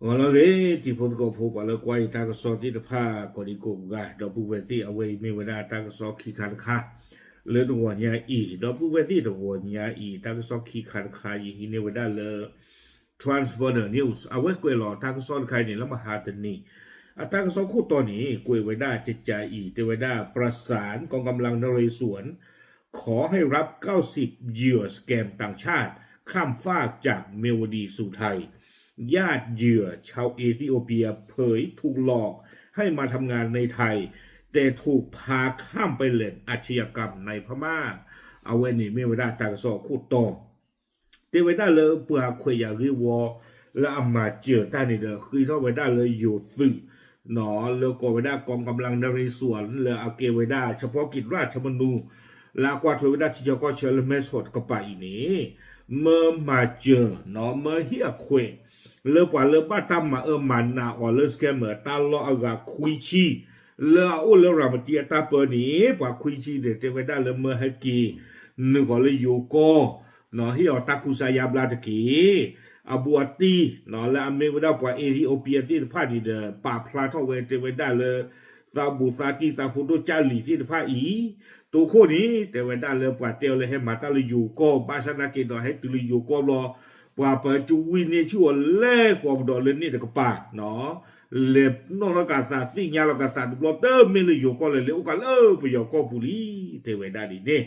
မ်လီၤဂ့ၤ တံၤဖိသကိးဖိ ပှၤလၢကွၢ်ယတၢ်ကစီၣ်သ့ၣ်တဖၣ် ကိးဒံကိးဂၤ ဒီပုၢ်ဝဲၢ်သ့ၣ် အဝဲအံၤမ့ၢ်ဝဲဒၣ်တၢ်ကစီၣ်ခံခါတခါ လၢတဂီၤညါအံၤ ဒီပုၢ်ဝဲၢ်သ့ၣ်တဂီၤညါအံၤ တၢ်ကစီၣ်ခံခါတခါ ယဟံးန့ၢ်ဝဲဒၣ်လၢ Transporter News အဝဲကွဲးလီၤတၢ်ကစီၣ်တခါအံၤန့ၣ် လၢမဟါတနံၤ အတၢ်ကစီၣ်ခိၣ်တီန့ၣ် ကွဲးဝဲဒၣ်ကကးအံၤ တဲဝဲဒၣ် ประสานกองกำลังนเรศวร ขอให้รับเก้าสิบเหยื่อสแกมต่างชาติข้ามฟากจากเมียวดีสู่ไทย ญาติเหยื่อชาวเอธิโอเปียเผยถูกหลอกให้มาทำงานในไทย แต่ถูกพาข้ามไปแหล่งอาชญากรรมในพม่า အဝဲန့ၣ်မ့ၢ်ဝဲဒၣ်တၢ်ကစီၣ်အခိၣ်တီ တဲဝဲဒၣ်လၢပှၤခွဲးယာ်ဂ့ၢ်ဝီ လၢအမၤစၢၤတၢ်န့ၣ်ဒီး ဃ့ထီၣ်ဝဲဒၣ်လၢယိၤသုး လၢကိးဝဲဒၣ် กองกำลังนเรศวร လၢအကဲဝဲဒၣ် เฉพาะกิจราชธรรมนูญ လၢအကွၢ်ထွဲဝဲဒၣ်ထံဆၢကီၢ်ဆၢလၢမဲဆီးတကပၤအံၤန့ၣ် မၢမၤစၢၤ မၢဟ့ၣ်အခွဲး လၢပှၤလၢဘၣ်တၢ်မၤအၢမၤနးအီၤလၢ scammer တၢ်လီၢ်အဂၤခွံဆံ လၢအအိၣ်လၢရၤမတံအတၢ်ပၢန့ၣ် ပှၤခွံဆံန့ၣ် တဲဝဲဒၣ်လၢမၢဟဲက့ၤ နုာ်ဃီၤလၢယိၤကီၢ် ဟ့ၣ်အီၤတၢ်ကူစါယါဘျါတက့ၢ်. အဘူးအတံၢ် လၢအမ့ၢ်ဝဲဒၣ်ပှၤ Ethiopia သ့ၣ်တဖၣ်န့ၣ်ဒီး ပာ်ဖျါထီၣ်ဝဲတဲဝဲဒၣ်လၢ သးဘူးသးတံၢ်သးဖိဒိၣ်ကၢ်လံၤသ့ၣ်တဖၣ်အံၤ တိခိၣ်န့ၣ် တဲဝဲဒၣ်လၢပှၤတဲအီၤလၢဟဲမၤတၢ်လၢယိၤကီၢ် ဘၣ်ဆၣ်သနာ်က့ဒီး ဟဲတုၤလၢယိၤကီၢ်ဘျီ ပှၤပၢၤကဝံၣ်န့ၢ်ဆူၣ်အီၤလဲၤဃီၤကဒီးလၢန့ၣ်တကပၤ လဲၤနီၣ်ထီၣ်ကသးသ့ၣ်ညါလီၤကသးတဘျီ တမ့ၢ်လၢယိၤကီၢ်လၢၤ လဲၤအိၣ်ကးလၢပယီၤကီၢ်ပူၤလံ တဲဝဲဒၣ်ဒ်န့ၣ်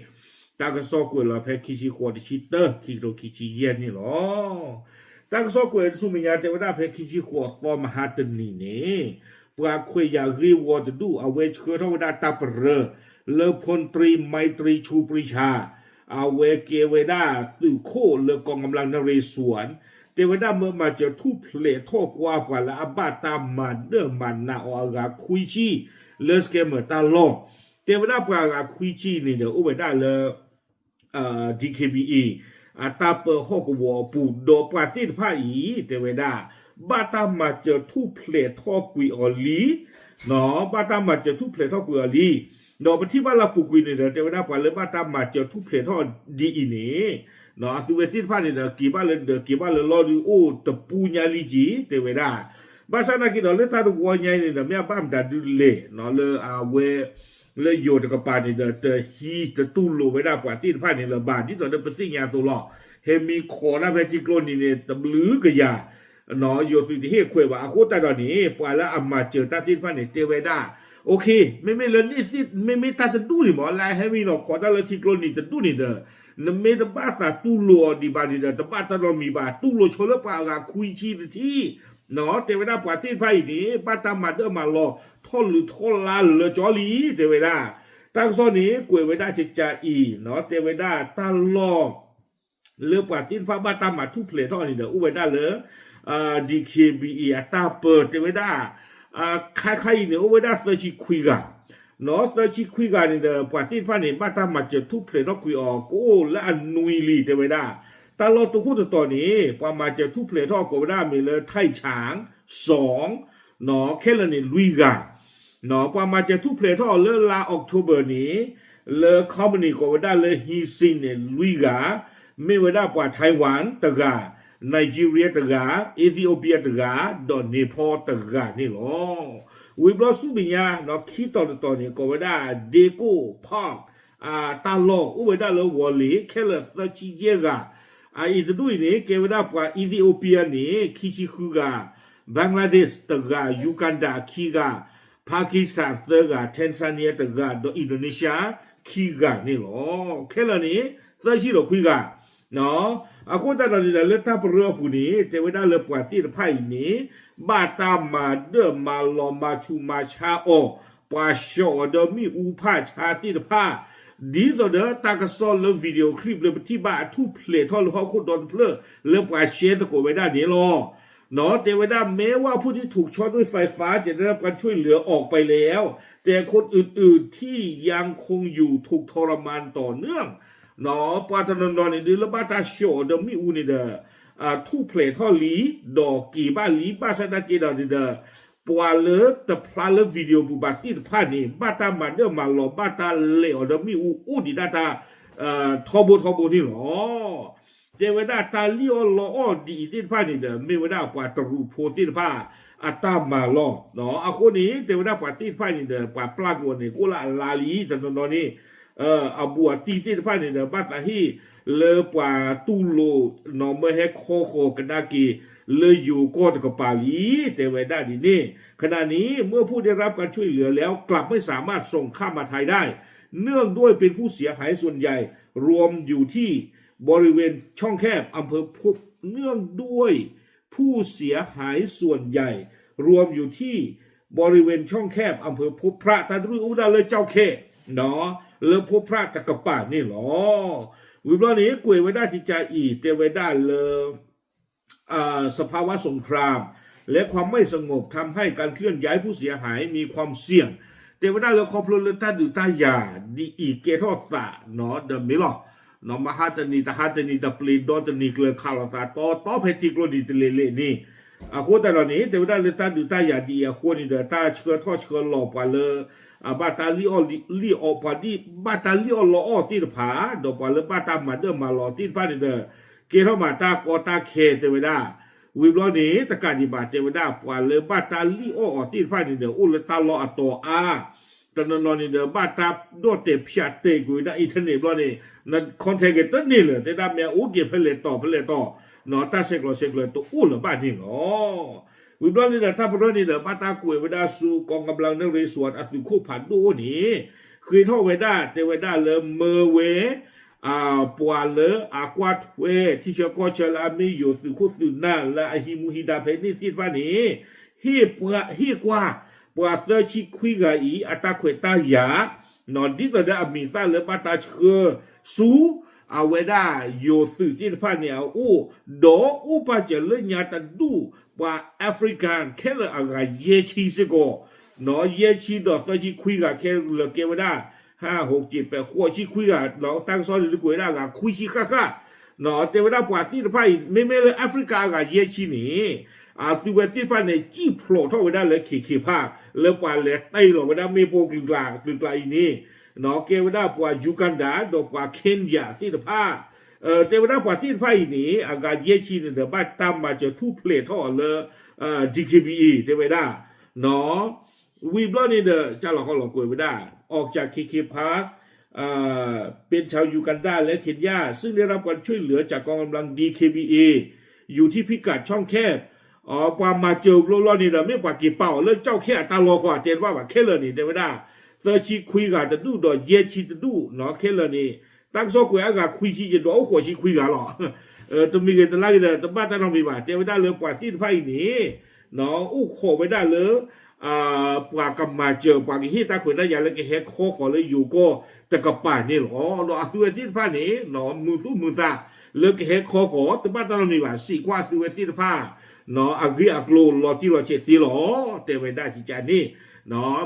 တၢ်ကစီၣ်ကွဲးလီၤဖဲခံဆံဃိးတဆံတၢ ခံကထိခံဆံယဲၢ်န့ၣ်လီၤ. တၢ်ကစီၣ်ကွဲးတဆူမဲာ်ညါတဲဝဲဒၣ်ဖဲခံဆံဃိးသီမဟါတနံၤန့ၣ် ပှၤခွဲးယာ်ဂ့ၢ်ဝီတဒူၣ် အဝဲဆှၢထီၣ်ဝဲဒၣ်တၢ်ပရၢ လၢ พลตรีไมตรี ชูปรีชา အဝဲကဲဝဲဒၣ်သုးခိၣ်လၢ กองกำลังนเรศวร တဲဝဲဒၣ်မၢမၤစၢၤထူၣ်ဖျဲးထီၣ်ကွၢ်ပှၤလၢအဘၣ်တၢ်မၤဒၢၣ်မၤနးအီၤအဂၤခွံဆံ လၢ scammer တၢ်လီၢ် တဲဝဲဒၣ်ပှၤအဂၤခွံဆံန့ၣ်ဒီး အိၣ်ဝဲဒၣ်လၢ DKBA အတၢ်ပၢဟီၣ်ကဝီၤအပူၤ ဒီးပှၤသ့ၣ်တဖၣ်အံၤ တဲဝဲဒၣ် ဘၣ်တၢ်မၤစၢၤထူၣ်ဖျဲးထီၣ်ကွံာ်အီၤလံ ဘၣ်တၢ်မၤစၢၤထူၣ်ဖျဲးထီၣ်ကွံာ်အီၤလံ ဒီးပထံၣ်ဘၣ်လၢအပူၤကွံာ်န့ၣ်ဒီး တဲဝဲဒၣ်ပှၤလၢဘၣ်တၢ်မၤစၢၤထူၣ်ဖျဲးထီၣ်ဒ်အံၤန့ၣ် အသုဝဲသ့ၣ်တဖၣ်န့ၣ်ဒီး က့ၤဘၣ်လၢဒီး က့ၤဘၣ်လၢလီၢ်ဒုးအိၣ်တပူညါလံက့ၤ တဲဝဲဒၣ် ဘၣ်ဆၣ်သနာ်က့ဒီး လၢတၢ်တဝီညါအံၤန့ၣ်ဒီး မ့ၢ်အဘၣ်မတၤဒုးလဲၣ် လၢအဝဲ လၢယိၤတကပၤန့ၣ်ဒီး တဟံးတတူၢ်လိာ်ဝဲဒၣ်ပှၤသ့ၣ်တဖၣ်န့ၣ်လၢၤဘၣ် ဒ်သိးဒီးပသ့ၣ်ညါအသိးလီၤ. ဟဲမံခိးတၢ်ဖဲထံကျိနံၤန့ၣ် တဘျုးကယၤ ယိၤသုးတဟ့ၣ်ခွဲးဘၣ် အဃိသတးဒီးန့ၣ် ပှၤလၢအမၤစၢၤတၢ်သ့ၣ်တဖၣ်န့ၣ် တဲဝဲဒၣ် okay မ့မ့ၢ်လၢန့ၣ်သ့ၣ် မ့မ့ၢ်တၢ်တဒူၣ်န့ၣ်မ့ၢ် လၢအဟဲမံလီၤခိးတၢ်လၢထံကျိနံၤတဒူၣ်န့ၣ်ဒီး နမ့ၢ်တဘၣ်သးတူၢ်လိာ်အီၤဒံးဘၣ်န့ၣ်ဒီး တဘၣ်တၢ်နီတမံၤဘၣ် တူၢ်လိာ်ဆိလၢပှၤအဂၤခွံဆံတထံၣ် တဲဝဲဒၣ်ပှၤသ့ၣ်တဖၣ်အံၤန့ၣ် ဘၣ်တၢ်မၤဒၢၣ်မၤလီၤ ထီၣ်လုၢ်ထီၣ်လါလၢာ်ကၠီလံ တဲဝဲဒၣ် တၢ်ကစီၣ်န့ၣ် ကွဲးဝဲဒၣ်ကကးအံၤ တဲဝဲဒၣ်တၢ်လီၢ် လၢပှၤသ့ၣ်တဖၣ်ဘၣ်တၢ်မၤထူၣ်ဖျဲးထီၣ်န့ၣ်ဒီး အိၣ်ဝဲဒၣ်လၢ DKBA အတၢ်ပၢ တဲဝဲဒၣ် ခါခါအံၤန့ၣ် အိၣ်ဝဲဒၣ်သၢဆံခွံဂၤ သၢဆံခွံဂၤန့ၣ်ဒီး ပှၤသ့ၣ်တဖၣ်န့ၣ် ဘၣ်တၢ်မၤစၢၤထူၣ်ဖျဲးထီၣ်ကွံာ်အီၤ ကအိၣ်လၢအနွံလံ တဲဝဲဒၣ် တၢ်လီၢ်တခိၣ်တတီၤန့ၣ် ပှၤမၤစၢၤထူၣ်ဖျဲးထီၣ်ကိးဝဲဒၣ်အမံၤလၢ ထၢၣ်ဆၣ် စီၣ် ခဲလၢာ်န့ၣ်လွံၢ်ဂၤ ပှၤမၤစၢၤထူၣ်ဖျဲးထီၣ်အီၤလၢလါ October န့ၣ် လၢ company ကိးဝဲဒၣ်လၢ ဟံစံန့ၣ် လွံၢ်ဂၤ မ့ၢ်ဝဲဒၣ်ပှၤ Taiwan တဂၤ Nigeria တဂၤ Ethiopia တဂၤ ဒီး Nepal တဂၤန့ၣ်လီၤ. ဝံၤဘျီဆူမဲာ်ညါ ခံတီၤတတီၤန့ၣ် ကိးဝဲဒၣ် Dego Park တၢ်လီၢ် အိၣ်ဝဲဒၣ်လၢဝီၤလ့ၤ ခဲလၢာ်သၢဆံယဲၢ်ဂၤ အအံၤတဒူၣ်အံၤန့ၣ် ကဲဝဲဒၣ်ပှၤ Ethiopia န့ၣ် ခံဆံဃုဂၤ Bangladesh တဂၤ Uganda ခံဂၤ Pakistan သၢဂၤ Tanzania တဂၤ ဒီး Indonesia ခံဂၤန့ၣ်လီၤ. ခဲလၢာ်န့ၣ် သၢဆံဒီးခွံဂၤ အဃိသတးဒီးန့ၣ်ဒီး လၢတၢ်ပရၢအပူၤန့ၣ် တဲဝဲဒၣ်လၢပှၤသ့ၣ်တဖၣ်အံၤန့ၣ် ဘၣ်တၢ်မၤဒၢၣ်မၤလီၤမၤဆူးမၤဆါအီၤ ပှၤဆှီၣ်အီၤဒီးမ့ၣ်အူဖၣ်ဆါသ့ၣ်တဖၣ် ဒ်သိးဒီးတၢ်ကစီၣ်လၢ video clip လၢပထံၣ်ဘၣ်အထူၣ်ဖျဲးထီၣ်လၢဟီၣ်ခိၣ်ဒီတဖျၢၣ် လၢပှၤ share သကိးဝဲဒၣ်န့ၣ်လီၤ. တဲဝဲဒၣ် แม้ว่าผู้ที่ถูกช็อตด้วยไฟฟ้าจะได้รับการช่วยเหลือออกไปแล้ว แต่คนอื่นๆที่ยังคงอยู่ถูกทรมานต่อเนื่อง ပှၤတနီၤနီၤန့ၣ် ဒ်လၢဘၣ်တၢ်ဆှီၣ်အီၤဒီးမ့ၣ်အူန့ၣ်ဒီး ထူၣ်ဖျဲးထီၣ်လံ ဒီးက့ၤဘၣ်လံ ဘၣ်ဆၣ်သနာ်က့ဒီးန့ၣ်ဒီး ပှၤလၢတဖျါလၢ video ပူၤဘၣ်သ့ၣ်တဖၣ်န့ၣ် ဘၣ်တၢ်မၤဒၢၣ်မၤလီၤ ဘၣ်တၢ်လဲၤအီၤဒီးမ့ၣ်အူအိၣ်ဒံးဒၣ်တၢ် ထီဘိထီဘိန့ၣ်လီၤ. တဲဝဲဒၣ်တၢ်လံၣ်အီၣ်လီအီၣ်ဒ်အံၤသ့ၣ်တဖၣ်န့ၣ်ဒီး မ့ၢ်ဝဲဒၣ်ပှၤတရူးဖိသ့ၣ်တဖၣ်အတၢ်မၤလီၢ်. အဃိန့ၣ် တဲဝဲဒၣ်ပှၤသ့ၣ်တဖၣ်န့ၣ်ဒီး ပှၤပျၢ်ကွံာ်အီၤန့ၣ် ကအိၣ်လၢအလါလံ တနီၤနီၤန့ၣ် အဘူးအတံၢ်သ့ၣ်တဖၣ်န့ၣ်ဒီး ဘၣ်သးဟ့ၣ်လၢပှၤတူၢ်လိာ် နီၢ်မၢဟဲခီဃီၤကဒါက့ၤ လၢယိၤကီၢ်တကပၤလံ တဲဝဲဒၣ်ဒ်န့ၣ်. ขณะนี้เมื่อผู้ได้รับการช่วยเหลือแล้วกลับไม่สามารถส่งข้ามมาไทยได้ เนื่องด้วยเป็นผู้เสียหายส่วนใหญ่รวมอยู่ที่บริเวณช่องแคบอำเภอพบ เนื่องด้วยผู้เสียหายส่วนใหญ่รวมอยู่ที่บริเวณช่องแคบอำเภอพบพระ တၢ်တရူၢ်အိၣ်ဝဲဒၣ်လၢ ကၠီၣ်ခဲ လၢဖိဖြၣ်တကပၤန့ၣ်လီၤ. ဝံၤဘျီန့ၣ် ကွဲးဝဲဒၣ်ကကါအံၤ တဲဝဲဒၣ်လၢ สภาวะสงคราม และความไม่สงบทำให้การเคลื่อนย้ายผู้เสียหายมีความเสี่ยง တဲဝဲဒၣ်လၢခီဖျိလၢတၢ်ဒုးတၢ်ယၤဒ်အံၤကဲထီၣ်သး ဒီးမ့ၢ်လီၤ မဟါတနံၤ တဟါတနံၤ တပျ့ၤဒီတနံၤကျၢၤ ခးလိာ်သးတီတီဖဲထံကျိနံၤတလဲၤလဲၤန့ၣ် အဃိသတးဒီးန့ၣ် တဲဝဲဒၣ်လၢတၢ်ဒုးတၢ်ယၤဒ်အံၤအဃိန့ၣ်ဒီး တၢ်ဆှၢထီၣ်ဆှၢလီၤပှၤလၢ အဘၣ်တၢ်လံၣ်အီၣ်လီအီၣ် ပှၤဒ်ဘၣ်တၢ်လံၣ်အီၣ်လီအီၣ်သ့ၣ်တဖၣ် ဒီးပှၤလၢဘၣ်တၢ်မၤဒၢၣ်မၤလီၤသ့ၣ်တဖၣ်န့ၣ်ဒီး ကဲထီၣ်မးတၢ်ကီတၢ်ခဲတဲဝဲဒၣ်. ဝံၤဘျီန့ၣ် တကးဒံးဘၣ် တဲဝဲဒၣ် ပှၤလၢဘၣ်တၢ်လံၣ်အီၣ်အီၤသ့ၣ်တဖၣ်န့ၣ်ဒီး အိၣ်လၢတၢ်လီၢ်အတီၤအါ တနီၤနီၤန့ၣ်ဒီး ဘၣ်တၢ်ဒီၣ်တဲာ်ဖၠးတဲာ်ကွံာ်ဝဲဒၣ် internet ဘျီန့ၣ် န contact က့ၤတန့ၢ်လၢၤ တဲဒၣ်မ့ၢ်အိၣ်က့ၤဖဲလဲၣ်တီၤဖဲလဲၣ်တီၤ တၢ်ဆဲးကျိးဆဲးကျၢတအိၣ်လၢၤဘၣ်န့ၣ်လီၤ. ဝံၤဘျီန့ၣ်ဒီး တၢ်ပရၢန့ၣ်ဒီး ဘၣ်တၢ်ကွဲးဝဲဒၣ်ဆူ กองกำลังนเรศวร အသုးခိၣ်ဖးဒိၣ်အိၣ်န့ၣ် ဃ့ထီၣ်ဝဲဒၣ် တဲဝဲဒၣ်လၢမၢဝဲ ပှၤလၢအကွၢ်ထွဲ ထံဆၢကီၢ်ဆၢလၢအမ့ၢ်ယိၤသုးခိၣ်သုးနၢ်လၢအဟံးမူဟံးဒါဖဲန့ၣ်သ့ၣ်တဖၣ်န့ၣ် ဟ့ၣ်ကွၢ် ပှၤသၢဆံခွံဂၤအံၤ အတၢ်ခွဲးတၢ်ယာ် ဒ်သိးဒီးအမံၤသၣ်လၢဘၣ်တၢ်ဆှၢဆူ အဝဲဒၣ်ယိၤသုးသ့ၣ်တဖၣ်န့ၣ်အအိၣ် ဒီးအိၣ်ပာ်စၢၤလၢညါတဒူၣ် ပှၤ African ခဲလၢာ်အဂၤယဲၢ်ဆံစ့ၢ်ကီး ယဲၢ်ဆံဒီးသၢဆံခွံဂၤခဲလၢာ်ကဲဝဲဒၣ် ဟး ဟိးက့ၤပဲာ်ဃိးဆံခွံဂၤ တၢ်ကစီၣ်န့ၣ်လၢကွဲးဝဲဒၣ်အဂၤခွံဆံဃၣ်ဃၣ် တဲဝဲဒၣ်ပှၤသ့ၣ်တဖၣ်အံၤ မ့မ့ၢ်လၢ Africa အဂၤယဲၢ်ဆံန့ၣ် အသုဝဲသ့ၣ်တဖၣ်န့ၣ် စံၣ်ဖျိးထီၣ်ဝဲဒၣ်လၢ ခ့ခ့ဖး လၢပှၤလဲၤတ့ၢ်လီၤဝဲဒၣ်မ့ၣ်ပိၢ်ကလုာ်ကျါအံၤန့ၣ် ကဲဝဲဒၣ်ပှၤ Uganda ဒီးပှၤ Kenya သ့ၣ်တဖၣ် တဲဝဲဒၣ်ပှၤသ့ၣ်တဖၣ်အံၤန့ၣ် အဂၤယဲၢ်ဆံန့ၣ်ဒီး ဘၣ်တၢ်မၤစၢၤထူၣ်ဖျဲးထီၣ်အီၤလၢ DKBA တဲဝဲဒၣ် ဝံၤဘျီန့ၣ်ဒီး ကၢ်လီၤခီလီၤကွဲးဝဲဒၣ် ออกจากเคเคพาร์ค เป็นชาวยูกันดาและเคนยา ซึ่งได้รับการช่วยเหลือจากกองกำลัง ดีเคบีเอ อยู่ที่พิกัดช่องแคบ ပှၤမၤစၢၤဘျီဘျီန့ၣ်ဒီး မ့ၢ်ပှၤက့ၤပာ်အီၤလၢကၠီၣ်ခဲအတၢ်လီၢ်ဃီ တဲတဘၣ်ဘၣ် ခဲလၢာ်န့ၣ် တဲဝဲဒၣ် သၢဆံခွံဂၤတဒူၣ်ဒီးယဲၢ်ဆံတဒူၣ် ခဲလၢာ်န့ၣ် တၢ်ကစီၣ်ကွဲးအဂၤခွံဆံယဲၢ်ဒီးအိၣ်ဃိးဆံခွံဂၤလီၤ တမံၤဂ့ၤတလါဂ့ၤဒီး တဘၣ်တၢ်နီတမံၤဘၣ် တဲဝဲဒၣ်လၢပှၤသ့ၣ်တဖၣ်အံၤန့ၣ် အိၣ်ခိးဝဲဒၣ်လၢ ပှၤကမၤစၢၤ ပှၤကဟ့ၣ်တၢ်ခွဲးတၢ်ယာ်လၢကဟဲခီဃီၤလၢယိၤကီၢ်တကပၤန့ၣ်လီၤ. ဒီးအသုဝဲသ့ၣ်တဖၣ်န့ၣ် မုာ်သူၣ်မုာ်သးလၢကဟဲခီဃီၤ တဘၣ်တၢ်နီတမံၤဘၣ် စံးကွၢ်အသုဝဲသ့ၣ်တဖၣ် အဂ့ၢ်အကျိၤလီၤတံၢ်လီၤဆဲးသ့လီၤ တဲဝဲဒၣ်ကကန့ၣ်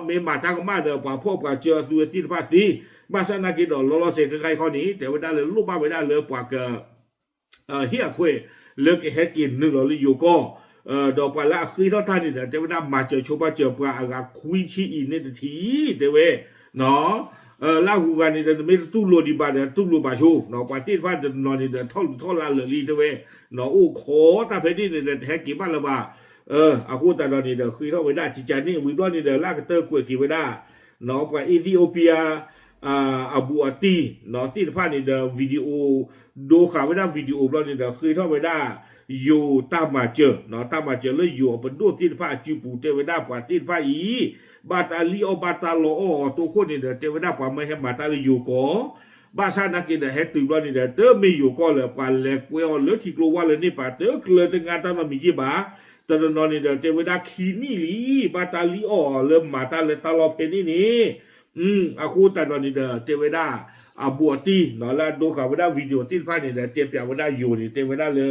မ့ၢ်မၤတၢ်ကမၣ်ဒီးပှၤဖှီၣ်ပှၤစၢၤအသုဝဲသ့ၣ်တဖၣ်သ့ ဘၣ်ဆၣ်နာ်က့ဒီးလီၤလီၤဆဲးခဲခါအံၤခီန့ၣ် တဲဝဲဒၣ်လၢလိၣ်ဘၣ်ဝဲဒၣ်လၢပှၤက ဟ့ၣ်အခွဲးလၢကဟဲက့ၤနုာ်လီၤလၢယိၤကီၢ် ဒီးပှၤလၢအဃ့ထီၣ်တၢ်န့ၣ်ဒီး တဲဝဲဒၣ်မၤစၢၤဆိဘၣ်စၢၤပှၤအဂၤခွံဆံအံၤန့ၣ်တထံၣ် တဲဝဲ လၢအဂုၤအဂၤန့ၣ်ဒီး နမ့ၢ်တတူၢ်လိာ်ဒံးဘၣ်ဒီး တူၢ်လိာ်ဘၣ်ဆိ ပှၤသ့ၣ်တဖၣ်တနီၤန့ၣ်ဒီး ထီၣ်လူၤထီၣ်လါလၢာ်လံတဲဝဲ အိၣ်ခိးတၢ်ဖဲန့ၣ်န့ၣ်ဒီး တဟဲက့ၤဘၣ်လၢၤဘၣ် အဃိသတးဒီးန့ၣ်ဒီး ဃ့ထီၣ်ဝဲဒၣ်ကကန့ၣ် ဝံၤဘျီန့ၣ်ဒီး လၢအကတၢၢ်ကွဲးက့ၤဝဲဒၣ် ပှၤ Ethiopia အဘူးအတံၢ် သ့ၣ်တဖၣ်န့ၣ်ဒီး video ဒိဃာ်ဝဲဒၣ် video ဘျီန့ၣ်ဒီး ဃ့ထီၣ်ဝဲဒၣ် ယိၤတၢ်မၤစၢၤ တၢ်မၤစၢၤလၢယိၤအပဒိၣ်သ့ၣ်တဖၣ်အစုပူၤ တဲဝဲဒၣ်ပှၤသ့ၣ်တဖၣ်အံၤ ဘၣ်တၢ်လံၣ်အီၣ်ဘၣ်တၢ်လီအီၣ်အီၤတိခိၣ်န့ၣ်ဒီး တဲဝဲဒၣ်ပှၤမၢဟဲမၤတၢ်လၢယိၤကီၢ် ဘၣ်ဆၣ်နာ်က့ဒီး ဟဲတုၤဘျီန့ၣ်ဒီး တမ့ၢ်ယိၤကီၢ်လၢၤ ပှၤလဲၤကွဲအီၤလၢထံကျိဝါလၢန့ၣ်ပၤ တကျၢၤတငါတၢ်နီတမံၤယ့ၢ်ဘၣ် တနီၤနီၤန့ၣ်ဒီး တဲဝဲဒၣ်ခံနံၣ်လံ ဘၣ်တၢ်လံၣ်အီၣ်အီၤလၢမၤတၢ်လၢတၢ်လီၢ်ဖဲန့ၣ်န့ၣ် အဃိသတးဒီးန့ၣ်ဒီး တဲဝဲဒၣ် အဘူးအတံၢ် လၢအဒိဃာ်ဝဲဒၣ် video သ့ၣ်တဖၣ်န့ၣ်ဒီး တဲပျးဝဲဒၣ်ယိၤန့ၣ် တဲဝဲဒၣ်လၢ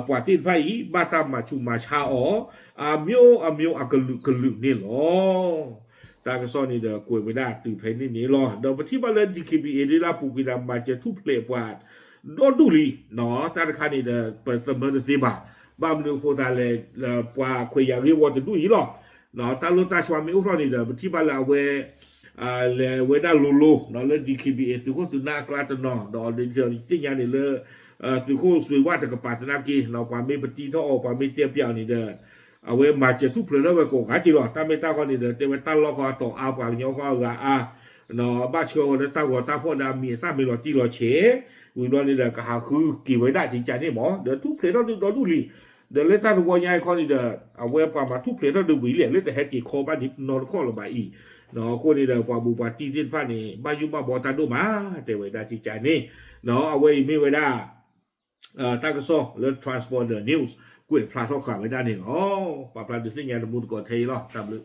ပှၤသ့ၣ်တဖၣ်အံၤ ဘၣ်တၢ်မၤဆူးမၤဆါအီၤ အမျိုးအမျိုးအကလုာ်ကလုာ်န့ၣ်လီၤ. တၢ်ကစီၣ်န့ၣ်ဒီး ကွဲးဝဲဒၣ်တုၤဖဲန့ၣ်န့ၣ်လီၤ. ဒီးပထံၣ်ဘၣ်လၢ DKBA ဒ်လၢအပူၤကွံာ်ဒီး မၤစၢၤထူၣ်ဖျဲးပှၤ ဒီဒူၣ်လံ တၢ်တခါန့ၣ်ဒီး ပသမၢတသ့ဘၣ်. ဘၣ်မနုၤအဃိသတးလဲၣ် ပှၤခွဲးယာ်ဂ့ၢ်ဝီတဒူၣ်အံၤလီၤ. တၢ်လိၣ်တၢ်ဆှါမ့ၢ်အိၣ်ထီၣ်န့ၣ်ဒီး ပထံၣ်ဘၣ်လၢအဝဲ လဲၤဝဲဒၣ်လိၤလိၤ လၢ D K B A သုးခိၣ်သုးနၢ်အကျါတနီၤ ဒီးဒ်သိးသ့ၣ်ညါန့ၣ်လၢ သုးခိၣ်စွ့ၤဝၣ်တကပၤသနာ်က့ ပှၤမ့ၢ်ပတံထီၣ်အီၤ ပှၤမ့ၢ်တဲပၠးအီၤန့ၣ်ဒီး အဝဲမၤစၢၤထူၣ်ဖျဲးထီၣ်ဝဲကိးဂၤက့လီၤ. တၢ်မ့ၢ်တၢ်တီန့ၣ်ဒီး တဲဝဲတၢ်လီၢ်ခီအတီၤအါ ပှၤကညီဃီအဂၤအါ ဘၣ်ဆှၢဝဲလၢတၢ်ဂီၤတၢ်ဖီၣ်ဒီးအမံၤအသၣ်မ့ၢ်လီၤတံၢ်လီၤဆဲး ဝံၤဘျီန့ၣ်ဒီး ကဟးဃုက့ၤဝဲဒၣ်ကကန့ၣ်မး ဒီးထူၣ်ဖျဲးထီၣ်ဒုးဒီဒူၣ်လံ ဒီးလၢတၢ်တဝီညါအံၤခီန့ၣ်ဒီး အဝဲပှၤမၤထူၣ်ဖျဲးထီၣ်ဒုးဝံၤလံ လၢတဟဲက့ၤခီဘၣ်နီတခီၣ်လၢၤဘၣ်အံၤ အဃိန့ၣ်ဒီး ပှၤဘူးပှၤတံၢ်သ့ၣ်တဖၣ်န့ၣ် ဘၣ်ယိၣ်ဘၣ်ဘီတၢ်ဒိၣ်မး တဲဝဲဒၣ်ကကန့ၣ် အဝဲအံၤမ့ၢ်ဝဲဒၣ် တၢ်ကစီၣ်လၢ Transponder News ကွဲးဖျါထီၣ်ဃာ်ဝဲဒၣ်န့ၣ်လီၤ. ပာ်ဖျါဒုးသ့ၣ်ညါတမူတကိးထဲအံၤလီၤ. တၢ်ဘျုး